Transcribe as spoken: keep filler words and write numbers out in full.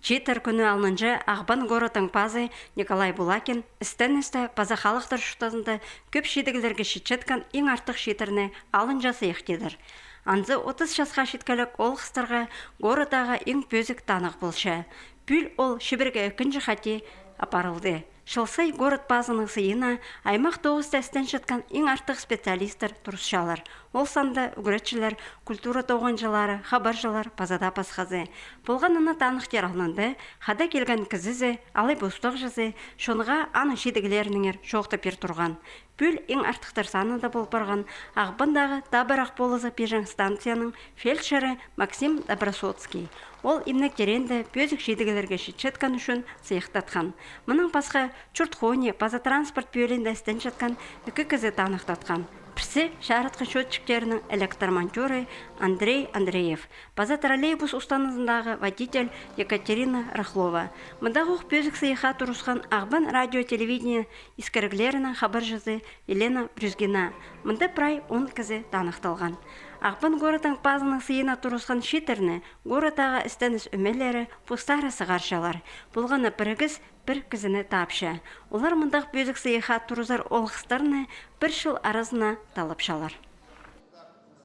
Чииттер кӱні алнынҷа Ағбан городтың пазы Николай Булакин істеністе паза халыхтар чуртазында кӧп чидіглерге читчеткен иң артых чииттерні алынҷа сыйых тидір. Анзы отыс часха читкелек олғыстарға городтағы иң пӧзік таных полча. Пӱӱл ол чибіргі ікінҷі хати апарылды. Чыл сай город пазының сыйына аймах тоғыста істенчеткен иң артых специалисттер турысчалар. Ол санда ӱгретчілер, культура тоғынҷылары, хабарҷылар, паза даа пасхазы. Полған ана таныхтир алнында хада килген кізізі, алай пу устағҷызы, чонға аның чидіглерінеңер чоохтап пир турған. Пӱӱл иң артыхтар санында пол парған Ағбандағы табырах полызы пирҷең станцияның фельдшері Максим Добросоцкий. Ол имнег тиреенде пӧзік чидіглерге читчеткен ӱчӱн сыйыхтатхан. Мының пасха чурт хони паза транспорт пӧлиинде істенчеткен ікі кізі таныхтатхан. Пірсі чарытхы счётчиктерінің электромонтёры Андрей Андреев, паза троллейбус устанызындағы водитель Екатерина Рыхлова. Мындағох пӧзік сыйыхха турысхан Ағбан радио-телевидение искіріглерінің хабарҷызы Елена Брюзгина. Мында прай он кізі таныхталған. Ағбан городтың пазының сыйына турысхан чииттерні городтағы істеніс ӧмелері постары сығарчалар. Полған на пірігіс пір кізіні таапча. Олар мындағ пӧзік сыйыхха турызар олғыстарны пір чыл аразына талапчалар.